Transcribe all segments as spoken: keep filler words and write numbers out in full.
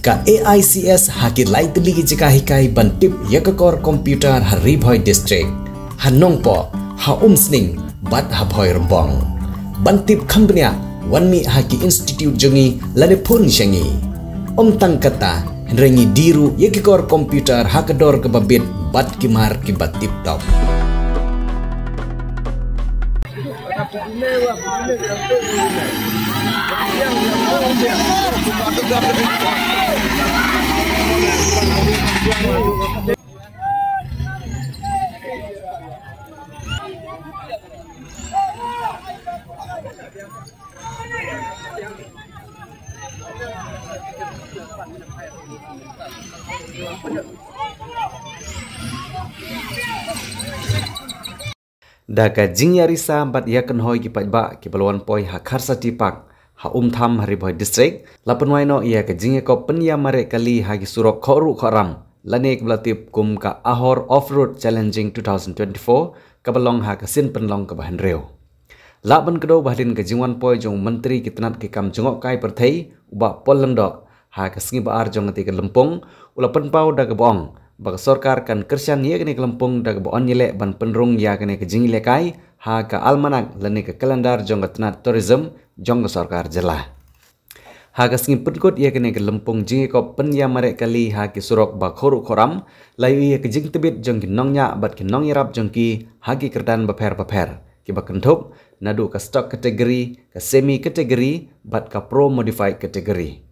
Ka A I C S ha ki lai tylli ki jaka hikai ban tip ïa ka kor computer ha Ri Bhoi District, ha Nongpoh, ha Umsning bad ha Bhoirymbong. Ban tip kham bniah, wan mih ha ki institute jong ngi lane phone sha ngi. Ym tang kata, hynrei ngi die ruh ïa ki kor computer ha ka dor kaba bit bad ki mar kiba tip top. Da ka jingïarisa bad ïakynhoi ki paidbah kiba la wan poi ha Kharsati Park, ha Umtham, ha Ri Bhoi District, la pynwai noh ïa ka jingïakop pynïamareh kali ha ki surok khohruh khohram, lane kaba la tip kum ka Ahor Off-Road Challenging two thousand twenty-four, kaba long ha ka sien pynlong kaba hynriew. Lah ban kdew ba hadien ka jingwan poi jong u Myntri ki tnat ki kam jngohkai pyrthei, u Bah Paul Lyngdoh, ha ka sngi ba ar jong katei ka lympung, u la pynpaw da kaba ong ba ka sorkar kan kyrshan ïa kane ka lympung da kaba yn ïaleh ban pynrung ïa kane ka jingïalehkai ha ka almanak lane ka kalendar jong ka tnat tourism jong ka sorkar jylla. Ha ka sngi pynkut ïa kane ka lympung jingïakop pynïamareh kali ha ki surok ba khohruh khohram, la ïohi ïa ka jingtbit jong ki nongñiah bad ki nongïarap jong ki ha ki kyrdan bapher bapher, kiba kynthup naduh ka stock category, ka semi category bad ka pro modified category.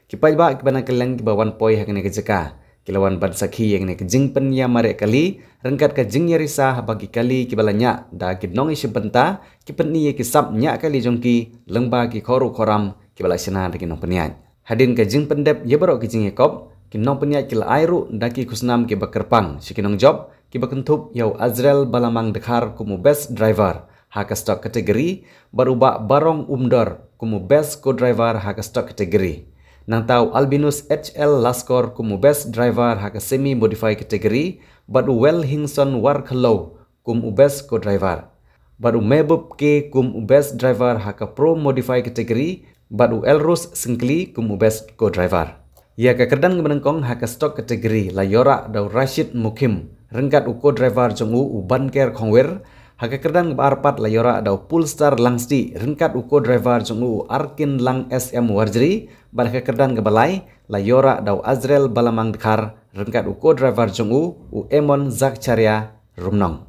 Ki paidbah kiba na kylleng kiba wan poi ha kane ka jaka, ki la wan ban sakhi ïa kane ka jingpynïamareh kali ryngkat ka jingïarisa haba ki kali kiba la ñiah da ki nongïashim bynta ki pyni ïa ki sap ñiah kali jong ki lyngba ki khohruh khohram kiba la shna da ki nongpynïaid. Hadien ka jingpyndep ïa baroh ki jingïakop, ki nongpynïaid ki la ai ruh da ki khusnam kiba kyrpang sha ki nongjop, kiba kynthup ïa u Azrel Balamang Dkhar kum u best driver ha ka stock category, bad u Bah Barong Umdor kum u best co-driver ha ka stock category. Nangta u Albinus H L Laskor kum u best driver ha ka semi modified category, bad u Welhingson Warkhallow kum u best co-driver, bad u Mehbub K kum u best driver ha ka pro modified category, bad u Elrus Syngkli kum u best co-driver. Ïa ka kyrdan kaba nyngkong ha ka stock category la ïoh rah da u Rashid Mukhim ryngkat u co-driver jong u, u Banker Khongwir. Ha ka kyrdan kaba ar pat la ïoh rah da u Pulstar Langsti ryngkat u co-driver jong u, u Arkin Lang S M Warjri, bad ha ka kyrdan kaba lai la ïoh rah da u Azrel Balamang Dkhar ryngkat u co-driver jong u, u Emon Zakcharia Rumnong.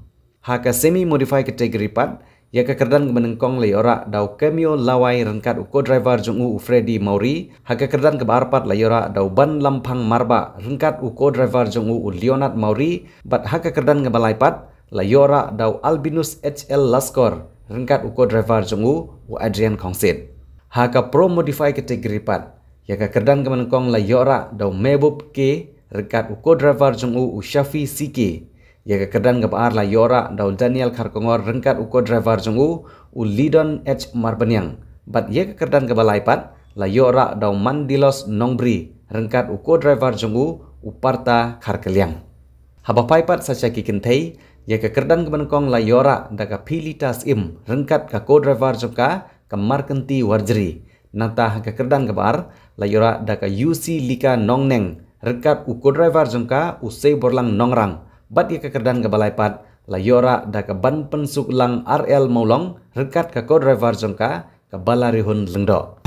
Ha ka semi modified category pat, ïa ka kyrdan kaba nyngkong la ïoh rah da u Cameo Lawai ryngkat u co-driver jong u, u Freddy Mawrie. Ha ka kyrdan kaba ar pat la ïoh rah da u Banlamphang Marbah ryngkat u co-driver jong u, u Leonard Mawrie. Bad ha ka kyrdan kaba lai pat la ïoh rah da u Albinus H L Laskor ryngkat u co-driver jong u, u Adrian Khongsit. Ha ka pro modified category pat, ïa ka kyrdan kaba nyngkong la ïoh rah da u Mehbub K ryngkat u co-driver jong u, u Shafi C K. Ïa ka kyrdan kaba ar la ïoh rah da u Daniel Kharkongor ryngkat u co-driver jong u, u Lidon H Marbaniang. Bad ïa ka kyrdan kaba lai pat la ïoh rah da u Mandilos Nongbri ryngkat u co-driver jong u, u Parta Kharkylliang. Haba phai pat sa sha ki kynthei, ïa ka kyrdan kaba nyngkong la ïoh rah da ka Philita Syiem ryngkat ka co-driver jong ka, ka Markynti Warjri. Nangta ha ka kyrdan kaba ar la ïoh rah da ka U C Lika Nongneng ryngkat u co-driver jong ka, u Seiborlang Nongrang. Bad ïa ka kyrdan kaba lai pat la ïoh rah da ka Banpynsuklang R L Mawlong ryngkat ka co-driver jong ka, ka Balarihun Lyngdoh.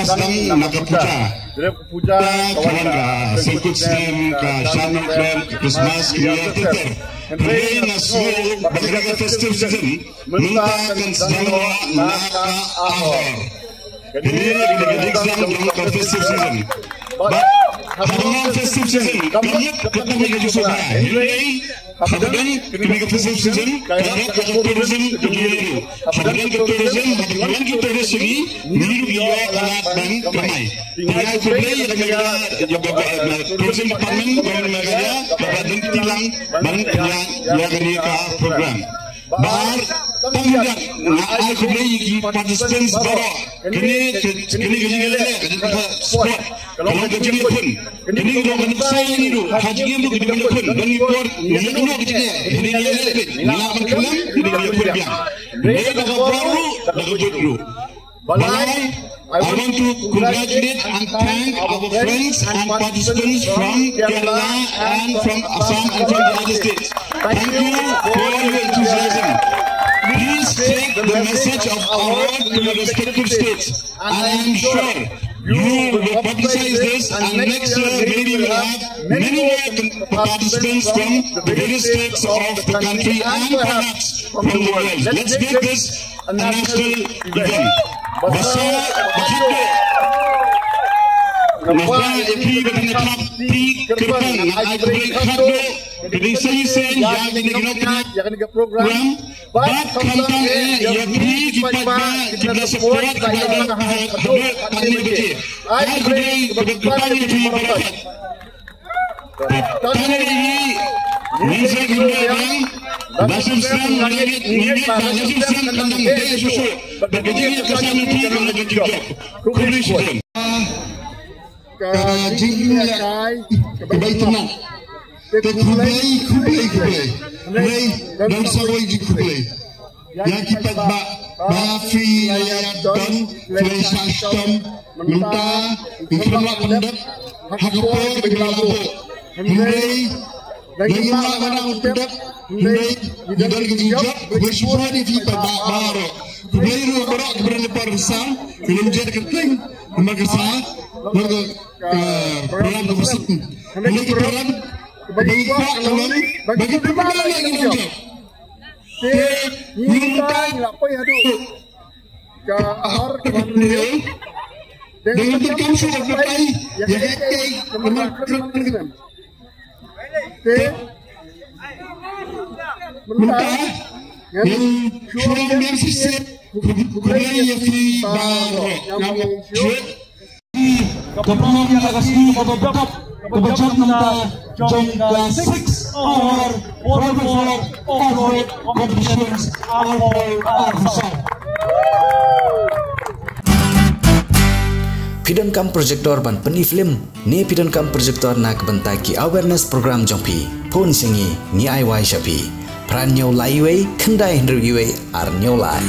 Sdang na ka puja. Ka wan ka Sangkut Syiem, ka Shan Nongkrem, ka Christmas, ka New Year, ter ter. Hynrei nga sngew ba kane ka festive season mynta kan sdang noh na ka Ahor. Kane ka dei ka jingkren jong ka festive season. Bad ha ka festive season kam mut ka tang ka jingsuba. Hynrei hapdeng kane ka festive season ka wan ka tourism ka jong ngi ruh. Hapdeng ka tourism, hapdeng ka tourism ngi ruh ngi ïoh ka lad ban kamai. Te nga ai khublei ïa ka Meghalaya, ïa ka tourism department jong Meghalaya kaba lynti lang ban pynïaid ïa kane ka program. Bad tang ïa nga ai khublei ïa ki participants baroh. Kane ka, kane ka jingïaleh ka jingïaleh sport. Ka long ka jingïakhun. Kane ka long ka nuksa ïa ngi ruh. Ha jingim ruh ka jingïakhun. Ba ngi por ïa kano ka jingïaleh. Kane ka jingïaleh peit. Ngi lah ban khlem, kane ka jingïakhun biang. Dei da ka bor ruh, da ka bud ruh. Balai, I want to congratulate and thank our friends and participants from Kerala and from Assam and from the other states. Thank you for your enthusiasm. Please take the message of award to your respective states, and I am sure you will publicize this, and next year maybe we'll have many more con- participants from the various states of the country and perhaps from the world. Let's make this a national event. Ba sa, ba khadduh. Nga kwah ïa phi ba phin ïa thap kti kyrpang, nga ai khublei khadduh. Ka dei sa shisien ïa kane ka program. Bad khamtam eh ïa phi ki paidbah kiba la support, kiba la haduh katne baje. Ai khublei kyrpang ïa phi baroh. Tang ïa i Minister Gimba Yang, da shim snem, ngit, ngit, da shim snem, kan dang dei shuh shuh. Bad ka jingïaid ka snem phi kan dang jingïaid. Khublei shibun. Ka jingïaid ka bai tynat. Te khublei, khublei, khublei. Khublei, dang sa wei jingkhublei. Ïa ki paidbah ba phi la ïadon, phi la ïasah shitom mynta, ngi khlem lah pyndep ha ka por ba ngi la buh. Hynrei la ngim lah ban pyndep, hynrei ngi don ka jingjop. Khublei shibun ïa phi paidbah baroh. Khublei ruh baroh kiba don ha por basan, ki lum jait kyrteng namar ka sa, namar ka, eh, program ka basan. Hynrei ki program ba ngi kwah ka long ba ki paidbah la ngi lum jait. Te ngi mynta ngi la poi haduh ka Ahor ka Bhadrlio. Dang ngi kam shu da poi ïa kaei kaei ka mar kren kren. Te mynta ngi shu ong biang shisien, khublei ïa phi baroh. Ngam ong shuh. Ka pynlong ïa ka sngi kaba bdap kaba jop na ka bynta jong ka six hour four by four off-road competitions arphew arphew saw. Phi donkam projector ban pyni film ne phi donkam projector na ka bynta ki awareness program jong phi? Phone sha ngi, ngi ai wai sha phi. Phra hynñiew lai wei, khyndai hynriew wei, ar hynñiew lai.